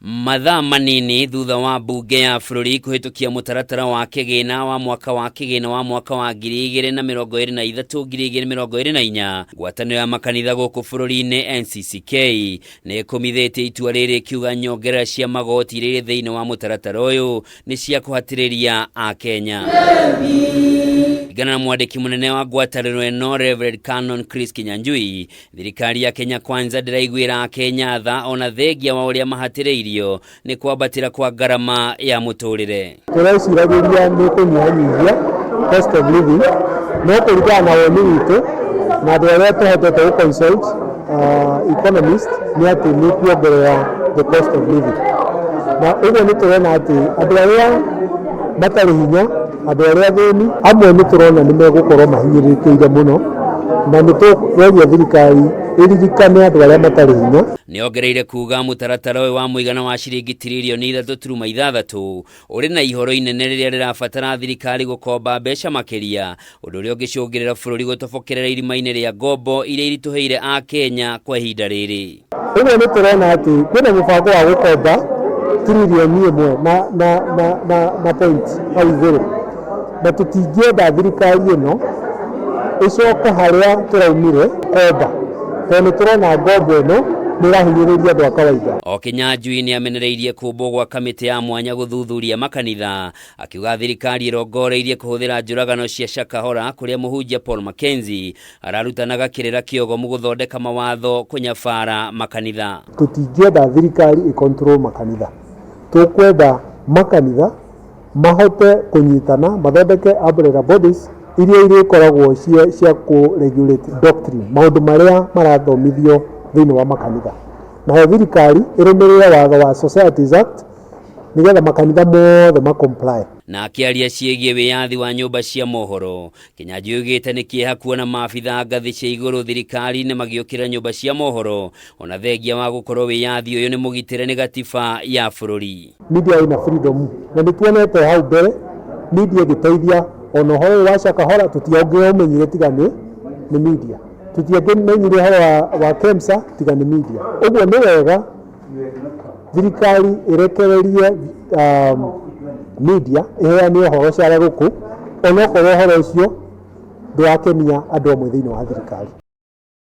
Mathaa manini thutha wa mbunge ya bũrũri kũhĩtũkia mũtaratara wa kĩgĩna wa mwaka wa kĩgĩna wa mwaka wa 2023 2024, ngwatanĩro ya makanitha gũkũ bũrũri-inĩ NCCK nĩ ĩkũmithĩtie itua rĩrĩ ĩkiuga nyongerera cia magoti iria irĩ thĩinĩ wa mũtaratara ũyũ nĩ cia kũhatĩrĩria Akenya. Kũringana na mwandĩki mũnene wa ngwatanĩro ĩno Reverend Canon Chris Kinyanjui, thirikari ya Kenya Kwanza ndĩraiguĩra Akenya tha ona thengia wa ũrĩa mahatĩrĩirio nĩ kwambatĩra kwa ngarama ya mũtũrĩre. Tũreciragĩria nĩ kũnyihanyihia cost of living, no kũringana na woni witũ na andũ arĩa tũhotete gũ consult, economist, nĩ atĩ nĩ kuongerera the cost of living. Na ũguo nĩ tũrona atĩ andũ arĩa matarĩ hinya, andũ arĩa athĩni amwe, nĩ tũrona nĩ megũkorwo mahinyĩrĩrĩkĩire mũno, na nĩ tũroria thirikari ĩririkane andũ arĩa matarĩ hinya. Nĩongereire kuga mũtaratara ũyũ wa mũigana wa ciringi tiririoni 3.6 ũrĩ na ihoro inene rĩrĩa rĩrabatara thirikari gũkomba mbeca makĩria, ũndũ ũrĩa ũngĩcũngĩrĩra bũrũri gũtobokerera irima-inĩ rĩa ngombo iria iritũhĩire Akenya kwa ihinda rĩrĩ. Ũguo nĩ tũrona atĩ kwĩna mũbango wa gũkomba tiririoni 1 na point hau igũrũ, na tũtingĩenda thirikari ĩno ĩcoke harĩa tũraumire komba, tondũ nĩ tũrona ngombo ĩno nĩ ĩrahinyĩrĩria andũ a kawaida. O Kinyanjui nĩ amenereirie kũmbwo gwa kamĩtĩ ya mwanya gũthuthuria makanitha, akiuga thirikari ĩrongoreirie kũhũthĩra njũragano cia Shakahola kũrĩa mũhunjia Paul Mackenzie ararutanaga kĩrĩra kĩogomu gũthondeka mawatho kũnyabara makanitha. Tũtingĩenda thirikari ĩ control makanitha. Tũkwenda makanitha mahote kũnyitana, mathondeke umbrella bodies iria irĩkoragwo cia kũ regulate doctrine, maũndũ marĩa marathomithio thĩinĩ wa makanitha, nayo thirikari ĩrũmĩrĩre watho wa Societies Act nĩgetha makanitha mothe ma comply. Na akĩaria ciĩgiĩ wĩyathi wa nyũmba cia mohoro, Kinyanjui oigĩte nĩ kĩeha kuona maabitha ngathĩ cia igũrũ thirikari-inĩ magĩũkĩrĩra nyũmba cia mohoro ona thengia wa gũkorwo wĩyathi ũyũ nĩ mũgitĩre nĩ gatiba ya bũrũri. Media ĩna freedom, na nĩ tuonete hau mbere media ĩgĩteithia. Ona ũhoro ũyũ wa Shakahola tũtiangĩũmenyire tiga nĩ media, tũtiangĩmenyire ũhoro wa KEMSA tiga nĩ media. Ũguo nĩ wega thirikari ĩrekererie media ĩheane ũhoro cara gũkũ, onokorwo ũhoro ũcio ndũrakenia andũ amwe thĩinĩ wa thirikari.